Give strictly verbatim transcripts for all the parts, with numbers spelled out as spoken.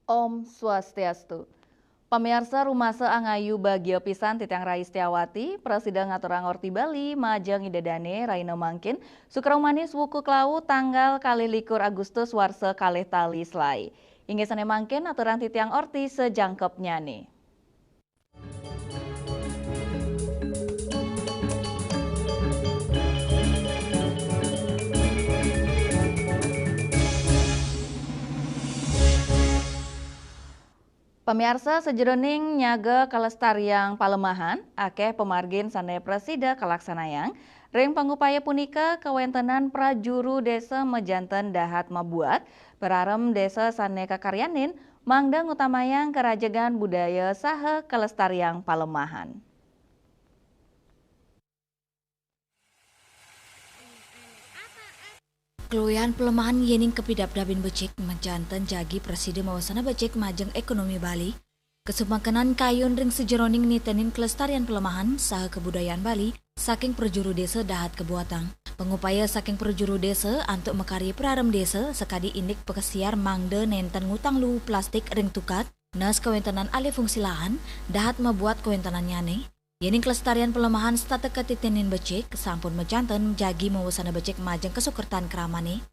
Om Swastiastu. Pamiarsa, rumasa angayu bagia pisan titiang Rai Setiawati, prasida ngaturang orti Bali majeng Ida Dane rahina mangkin, Sukra Umanis wuku klawu tanggal kalih likur Agustus warsa kalih tali selae. Inggih sane mangkin aturang titiang orti sajangkepnyane. Pamiarsa, sajeroning nyaga kalestariang palemahan, akeh pamargin sane prasida kalaksanayang. Ring pangupaya punika, kawentenan prajuru desa majanten dahat mabuat, pararem desa sane kakaryanin, mangda ngutamayang karajegan budaya saha kalestariang palemahan. Kaluihan palemahan yening kapidabdabin becik, majanten jagi prasida mawasana becik majeng ekonomi Bali. Kasumangkenan kayun ring sajeroning nitenin kelestarian palemahan saha kabudayaan Bali saking prajuru desa dahat kabuatang. Pangupaya saking prajuru desa antuk makarya pararem desa sakadi indik pakasiar mangda nenten ngutang luwu plastik ring tukad, nes kawentenan alih fungsi lahan, dahat mabuat kawentenannyane. Yening kelestarian palemahan setata katitenin becik, sampun majanten jagi mawasana becik majeng kasukertan kramane.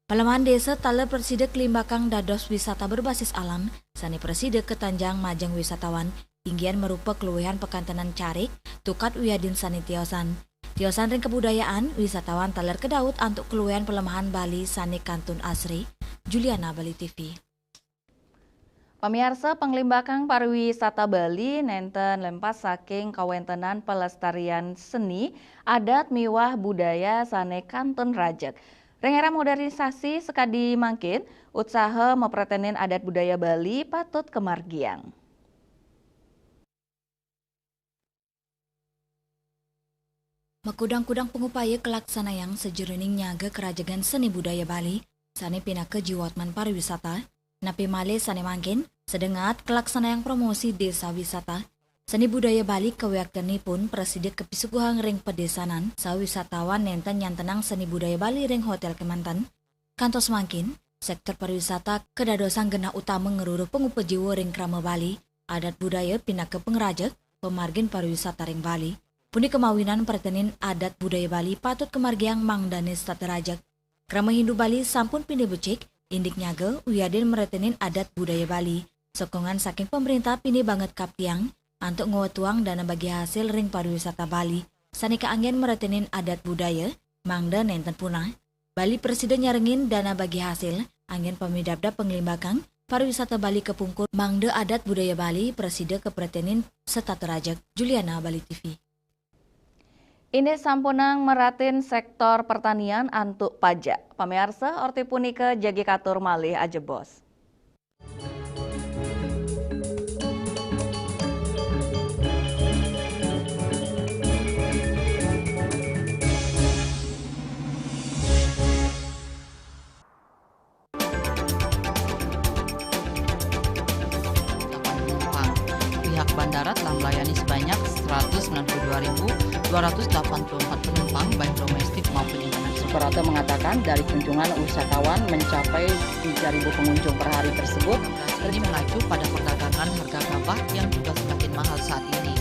Palemahan desa taler prasida kalimbakang dados wisata berbasis alam, sane prasida katanjang majeng wisatawan, inggian marupa kaluihan pakantenan carik, tukad wiadin sane tiosan. Tiosan ring kabudayaan, wisatawan taler kadaut antuk kaluihan palemahan Bali sane kantun asri. Juliana, Bali T V. Pamiarsa, panglimbakang pariwisata Bali nenten lempas saking kawentenan pelestarian seni, adat miwah budaya sane kantun rajeg. Ring era modernisasi sakadi mangkin, utsaha mapretenin adat budaya Bali patut kamargiang. Makudang-kudang pangupaya kalaksanayang sajeroning nyaga karajegan seni budaya Bali, sane pinaka jiwatman pariwisata, napi malih sane mangkin, sadengat kalaksanayang promosi desa wisata. Seni budaya Bali kawiaktanipun prasida kapisuguhang ring padesanan, saha wisatawan nenten nyantenang seni budaya Bali ring hotel kemanten. Kantos mangkin, sektor pariwisata kadadosang genah utama ngruruh pangupa jiwa ring krama Bali, adat budaya pinaka pangrajeg, pamargin pariwisata ring Bali. Punika mawinan pretenin adat budaya Bali patut kamargiang mangdane setata rajeg. Krama Hindu Bali sampun pinih becik, indik nyaga, wiadin mretenin adat budaya Bali. Sokongan saking pamrentah pinih banget kaptiang, antuk ngwetuang dana bagi hasil ring pariwisata Bali. Sane kaanggen mretenin adat budaya, mangda nenten punah. Bali prasida nyarengin dana bagi hasil, anggen pamidabdab panglimbakang pariwisata Bali kapungkur, mangda adat budaya Bali prasida kapretenin setata rajeg. Juliana, Bali T V. Indik sampunang maratin sektor pertanian antuk pajak. Pamiarsa, orti punika jagi katur malih ajebos. Pihak bandara telah melayani sebanyak seratus sembilan puluh dua ribu dua ratus delapan puluh empat penumpang, baik domestik maupun internasional. Suprapto mengatakan, dari kunjungan wisatawan mencapai tiga ribu pengunjung per hari tersebut. Ini mengacu pada perdagangan harga gabah yang juga semakin mahal saat ini.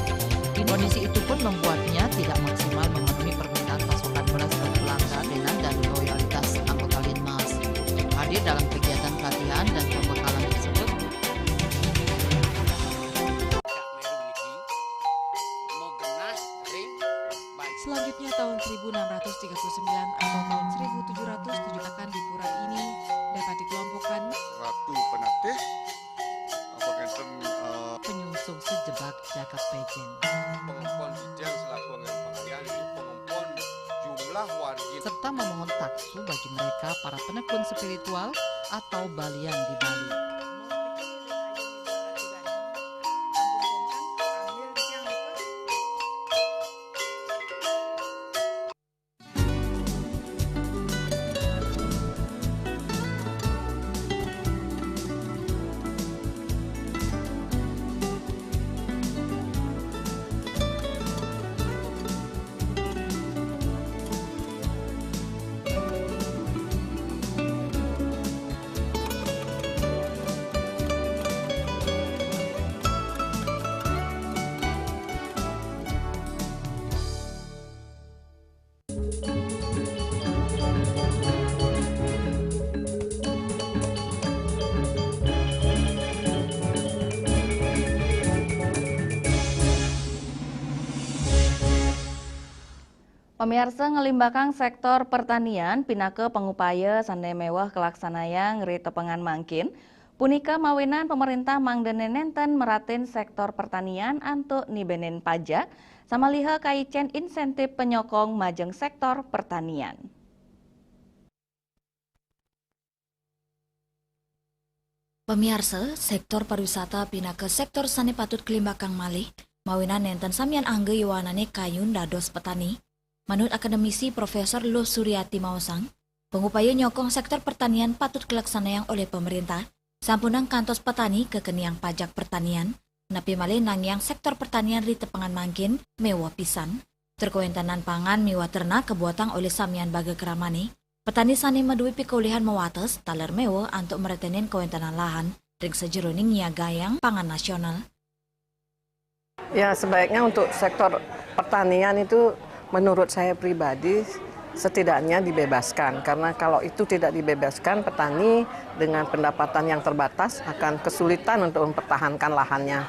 Kondisi itu pun membuatnya tidak maksimal memenuhi permintaan pasokan beras ke pelanggan dan loyalitas anggota Linmas. Hadir dalam kegiatan pelatihan dan pembekalan tersebut. Selanjutnya, tahun seribu enam ratus tiga puluh sembilan atau tahun seribu tujuh ratus tujuh akan di pura ini dapat dikelompokkan Ratu Penatih, apa kenten, eh, penyungsung sejebak jagat pejen. Pengempon Sijang selaku anggaran pengalian, itu pengempon jumlah wargi. Serta memohon taksu bagi mereka para penekun spiritual atau balian di Bali. Pamiarsa, ngelimbakang sektor pertanian pinaka pangupaya sané méweh kalaksanayang ri tepengan mangkin, punika mawinan pamréntah mangdané nénten meratin sektor pertanian antuk nibénin pajak, samaliha kaicén insentif panyokong majeng sektor pertanian. Pamiarsa, sektor pariwisata pinaka sektor sané patut kalimbakang malih, mawinan nénten samian angga yowanané kayun dados petani. Manut akademisi Profesor Luh Suryati maosang, pangupaya nyokong sektor pertanian patut kalaksanayang olih pamréntah, sampunang kantos petani kakeniang pajak pertanian, napi malih nangiang sektor pertanian ri tepengan mangkin méweh pisan. Tur kawéntenan pangan miwah ternak kabuatang olih samian baga kramané, petani sané madué pikaulihan mawates taler méweh antuk mreténin kawéntenan lahan ring sajeroning nyiagayang pangan nasional. Ya, sebaiknya untuk sektor pertanian itu menurut saya pribadi setidaknya dibebaskan, karena kalau itu tidak dibebaskan, petani dengan pendapatan yang terbatas akan kesulitan untuk mempertahankan lahannya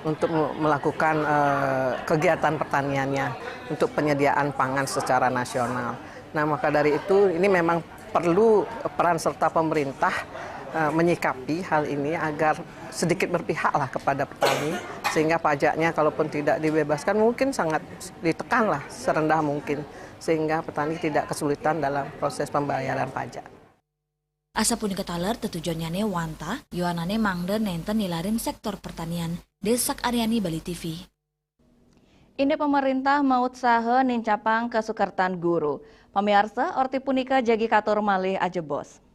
untuk me-, melakukan, eh, kegiatan pertaniannya untuk penyediaan pangan secara nasional. Nah, maka dari itu ini memang perlu peran serta pemerintah, eh, menyikapi hal ini agar sedikit berpihaklah kepada petani, sehingga pajaknya kalaupun tidak dibebaskan mungkin sangat ditekanlah serendah mungkin, sehingga petani tidak kesulitan dalam proses pembayaran pajak. Asapunika taler tetujonnyané wantah, yowanané mangda nénten nilarin sektor pertanian. Desak Aryani, Bali T V. Indik pamréntah mautsaha nincapang kasukertan guru. Pamiarsa, orti punika jagi katur malih ajebos.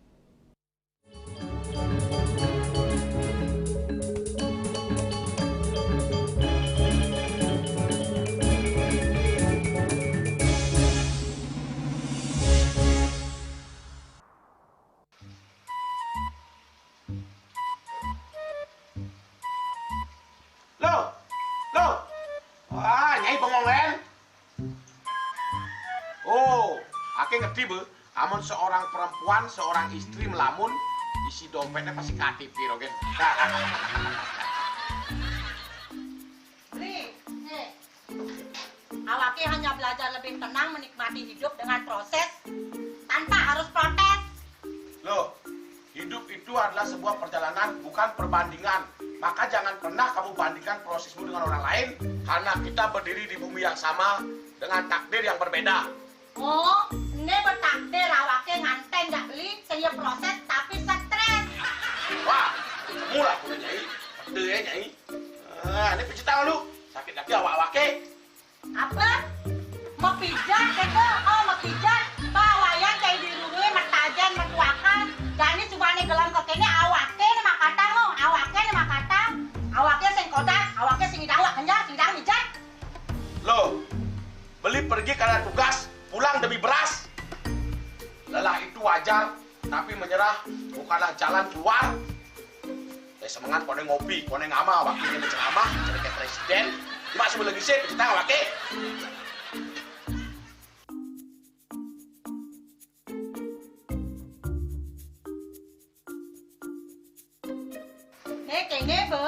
Loh, loh. Wah, Nyai bengong, kan? Oh, aké ngerti, Be. Amun seorang perempuan, seorang istri melamun, isi dompetnya pasti K T P, Rogen. Beli, eh, awaké hanya belajar lebih tenang menikmati hidup dengan proses tanpa harus protes. Loh, hidup itu adalah sebuah perjalanan, bukan perbandingan. Maka jangan pernah kamu bandingkan prosesmu dengan orang lain, karena kita berdiri di bumi yang sama dengan takdir yang berbeda. Oh, né bertakdir awaké nganten jak Beli, sing ya proses tapi stres. Wah, mula kudu Nyai, pedih ya Nyai. Ah, ini pijit tangan lu, sakit lagi awak-awaké. Apa? Mapijat kéto? Oh, mapijat. Pawayan cai dirungi, matajén, matuakan. Jani subané gelem kéné awaké né makatang, oh. Awaké né makatang. Awaké sing kodak, awaké sing idang awak kenjal, sing idang mijat. Loh, Beli pergi karena tugas, pulang demi beras. Lelah itu wajar, tapi menyerah bukanlah jalan keluar. Eh, semengan koné ngopi, koné ngamal, wakilnya ceramah, ceramah presiden. Cuma sebelum lagi sih, kita wakil. Né kéné, Be.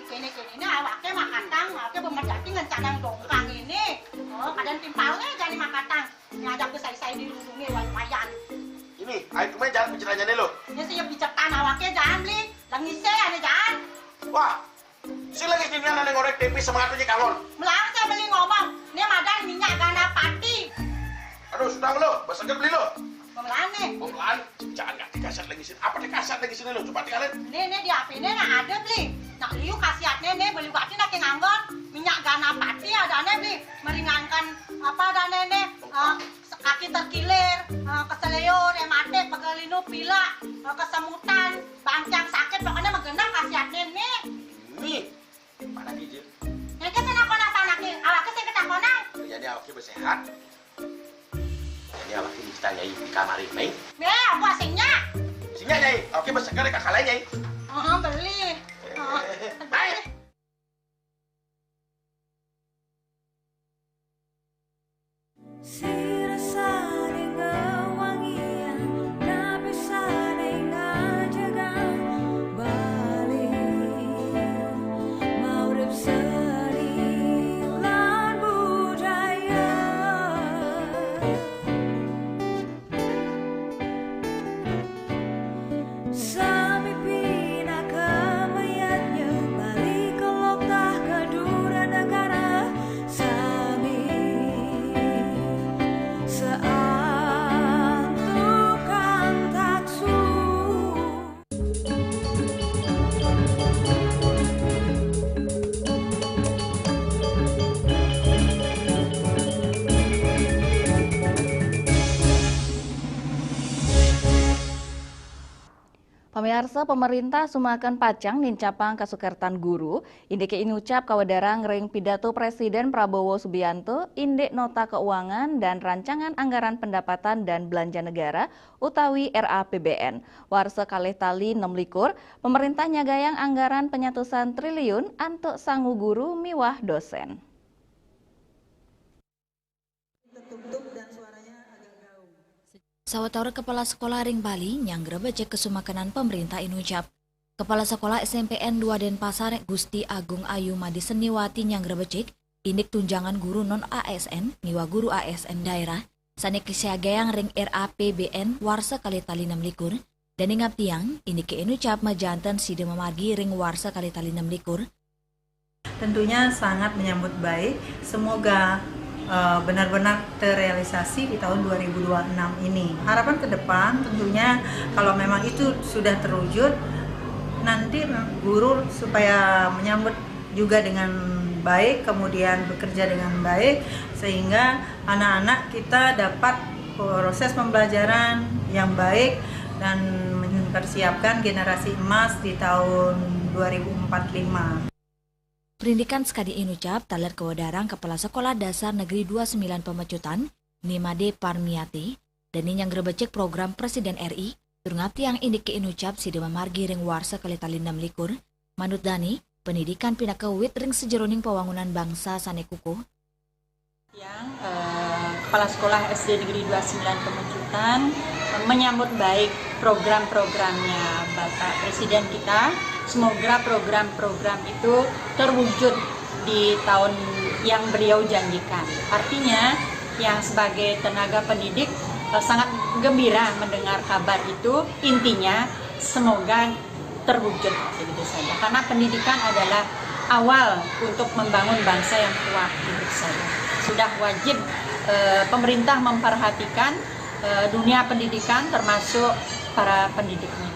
Kéné-kéné né awaké makatang, awaké bemedati ngencanang dongkang ini. Oh, kadén timpalné jani makatang. Ngajak besai-sai dirundungi wayan-wayan. Ini, ayo kemana jalan pencelannya nih lo? Ya sih, ya picetan awaké jangan Beli. Lengise ané jangan. Wah, si lagi sini ané ngorek tempe sama atunya kangon. Melarang saya Beli ngomong, né madan minyak gana pati. Aduh, sudah lo, besakit Beli lo. Pemelané. Pemelané, jangan nggak dikasat lagi sini. Apa dikasat lagi sini lo? Coba tinggalin. Né, né di H P né nah ada Beli. Nak liu khasiatné né Beli waktu nak nganggon minyak gana pati adané Beli meringankan apa adané né, eh, kaki terkilir, eh, keseleo, rematik, pegelinu, pilek, eh, kesemutan, bangkiang sakit, pokoknya mah genep khasiatné né. Nih, mana gijil? Yang ke sana kona sana ke, awaké sing ketakonan. Jadi awaké bersehat. Ini awaké kita Nyai di kamar ini. Né, apa singnya? Singnya Nyai, awaké berseger kakak lain Nyai. Oh, Beli. Oh. Baik. Sira saling ngewangian, napi saling ngajegang Bali, maurip seni lan budaya. Pamiarsa, pemerintah sumaken pacang nincapang kasukertan guru, indik inucap kawedarang ring pidato Presiden Prabowo Subianto, indik nota keuangan dan rancangan anggaran pendapatan dan belanja negara utawi R A P B N. Warsa kalih tali nem likur, pemerintah nyagayang anggaran penyatusan triliun antuk sangu guru miwah dosen. Sawetara kepala sekolah ring Bali nyanggra becik kasumakenan pemerintah inucap. Kepala Sekolah S M P N dua Denpasar, Gusti Agung Ayu Made Seniwati, nyanggra becik indik tunjangan guru non A S N miwah guru A S N daerah sane kasiagayang ring R A P B N warsa kalih tali nem likur, dane ngaptiang indik inucap majanten sida mamargi ring warsa kalih tali nem likur. Tentunya sangat menyambut baik. Semoga eh, benar-benar terrealisasi di tahun dua ribu dua puluh enam ini. Harapan ke depan tentunya, kalau memang itu sudah terwujud, nanti guru supaya menyambut juga dengan baik, kemudian bekerja dengan baik, sehingga anak-anak kita dapat proses pembelajaran yang baik dan mempersiapkan generasi emas di tahun dua ribu empat puluh lima. Perindikan sakadi inucap taler kawedarang Kepala Sekolah Dasar Negeri dua sembilan Pemecutan, Ni Made Parmiati, dane nyanggra becik program Presiden R I, tur ngaptiang indik inucap sida mamargi ring warsa kalih tali nem likur. Manut dane, pendidikan pinaka wit ring sajeroning pawangunan bangsa sane kukuh. Yang eh, Kepala Sekolah S D Negeri dua sembilan Pemecutan eh, menyambut baik program-programnya Bapak Presiden kita. Semoga program-program itu terwujud di tahun yang beliau janjikan. Artinya, yang sebagai tenaga pendidik eh, sangat gembira mendengar kabar itu. Intinya, semoga terwujud, begitu saja. Karena pendidikan adalah awal untuk membangun bangsa yang kuat, begitu saja. Sudah wajib eh, pemerintah memperhatikan eh, dunia pendidikan, termasuk para pendidiknya.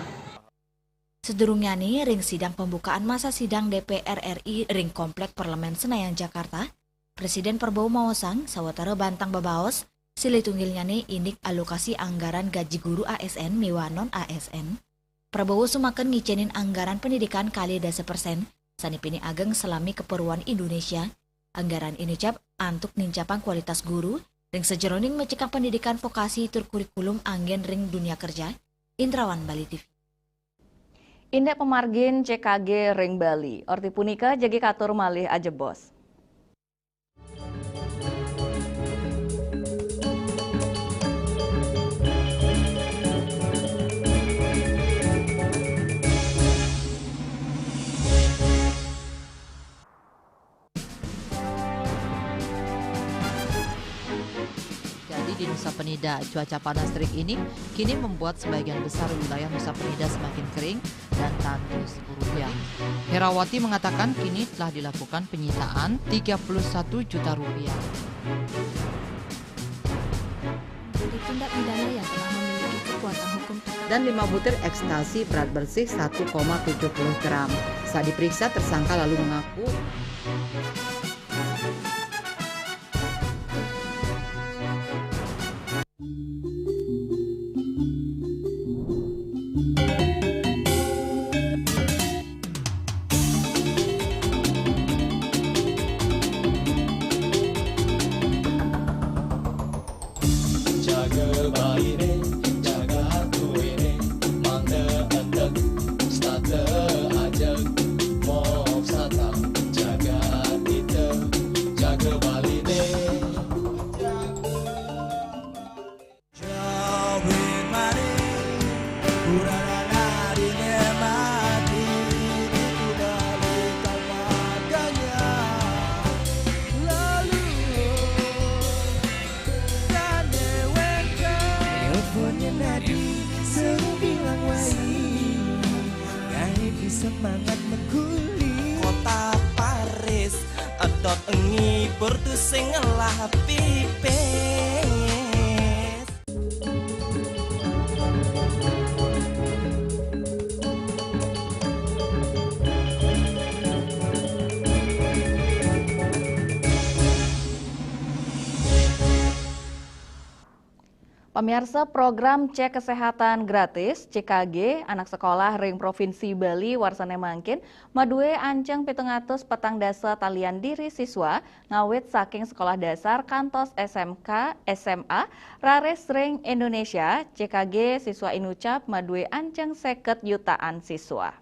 Sedurungnyane, ring sidang pembukaan masa sidang D P R R I ring Komplek Parlemen Senayan, Jakarta, Presiden Prabowo maosang sawatara bantang bebaos, silih tunggilnyane indik alokasi anggaran gaji guru A S N miwah non A S N. Prabowo sumaken ngicenin anggaran pendidikan kalih dasa persen, sane pinih ageng salami kaperluan Indonesia. Anggaran inucap antuk nincapang kualitas guru, ring sajeroning mecikang pendidikan vokasi tur kurikulum anggen ring dunia kerja. Indrawan, Bali T V. Indik pamargin C K G ring Bali. Orti punika jagi katur malih ajebos. Jadi di Nusa Penida, cuaca panas terik ini kini membuat sebagian besar wilayah Nusa Penida semakin kering dan tandus gurun. Herawati mengatakan kini telah dilakukan penyitaan tiga puluh satu juta rupiah. Ditindak pidana yang telah memiliki kekuatan hukum tetap. Dan lima butir ekstasi berat bersih satu koma tujuh puluh gram. Saat diperiksa, tersangka lalu mengaku. Jaga baine, jaga tuene, mangda entek, stata ajeg, moksata, jaga ita, jaga baline. Jawin mari, purana nadine mati, dikudali kalaganya. Lalu, dane wenten. Teleponnya nadi, seru bilang wai. Gaib di semangat mengkuli. Kota Paris, etot ngibur tu sing ngelah pipis. Pemirsa, program cek kesehatan gratis, C K G, anak sekolah ring Provinsi Bali warsane mangkin madue anceng pitung atus petang dasa talian diri siswa ngawit saking sekolah dasar kantos S M K, S M A, raris ring Indonesia, C K G siswa inucap madue anceng seket yutaan siswa.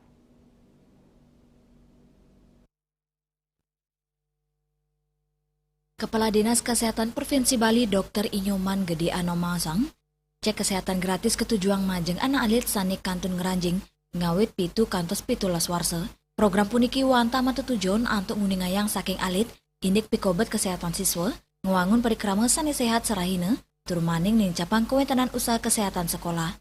Kepala Dinas Kesehatan Provinsi Bali, Dokter Inyoman Gede Anomasang, cek kesehatan gratis ketujuang majeng anak alit sane kantun ngranjing ngawit pitu kantos pitulas warsa. Program puniki wantah matetujon antuk nguningayang saking alit indik pikobet kesehatan siswa, ngwangun parikrama sane sehat sarahina, tur maning nincapang kawentenan usaha kesehatan sekolah.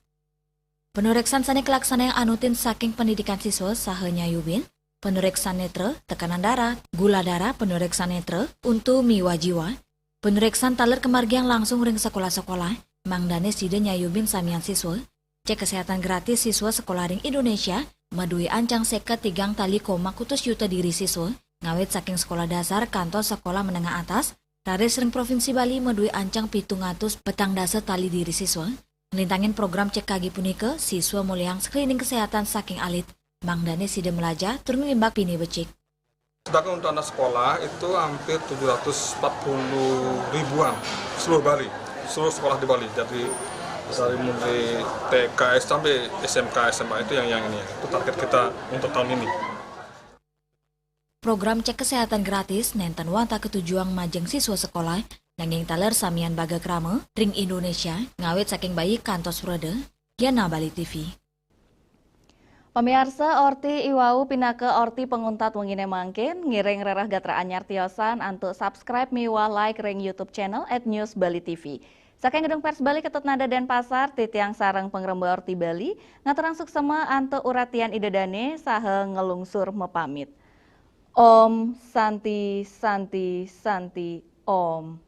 Panureksan sane kalaksanayang anutin saking pendidikan siswa saha nyayubin, panureksan netra, tekanan darah, gula darah, panureksan netra, untu miwah jiwa, panureksan taler kamargiang langsung ring sekolah-sekolah, mangdane sida nyayubin samian siswa. Cek kesehatan gratis siswa sekolah ring Indonesia madue ancang seket tigang tali koma kutus yuta diri siswa, ngawit saking sekolah dasar kantos sekolah menengah atas, raris ring Provinsi Bali madue ancang pitung atus petang dasa tali diri siswa. Nglintangin program cek K G punika, siswa molihang screening kesehatan saking alit, mangdane sida melajah tur nglimbak pinih becik. Sedangkan untuk anak sekolah itu hampir tujuh ratus empat puluh ribuan seluruh Bali, seluruh sekolah di Bali. Jadi dari mulai T K sampai S M K, S M A itu yang yang ini. Itu target kita untuk tahun ini. Program cek kesehatan gratis nenten wantah katujuang majeng siswa sekolah, nanging taler samian baga krama ring Indonesia, ngawit saking bayi kantos wreda. Yana Bali T V. Pamiarsa, orti iwau pinaka orti panguntat wengine mangkin, ngiring rereh gatra anyar tiosan antuk subscribe miwah like ring YouTube channel at News Bali T V. Saking Gedung Pers Bali Ketut Nada Denpasar, titiang sareng pangremba Orti Bali, ngaturang suksema antuk uratian Ida Dane saha ngelungsur mapamit. Om Santi, Santi, Santi, Om.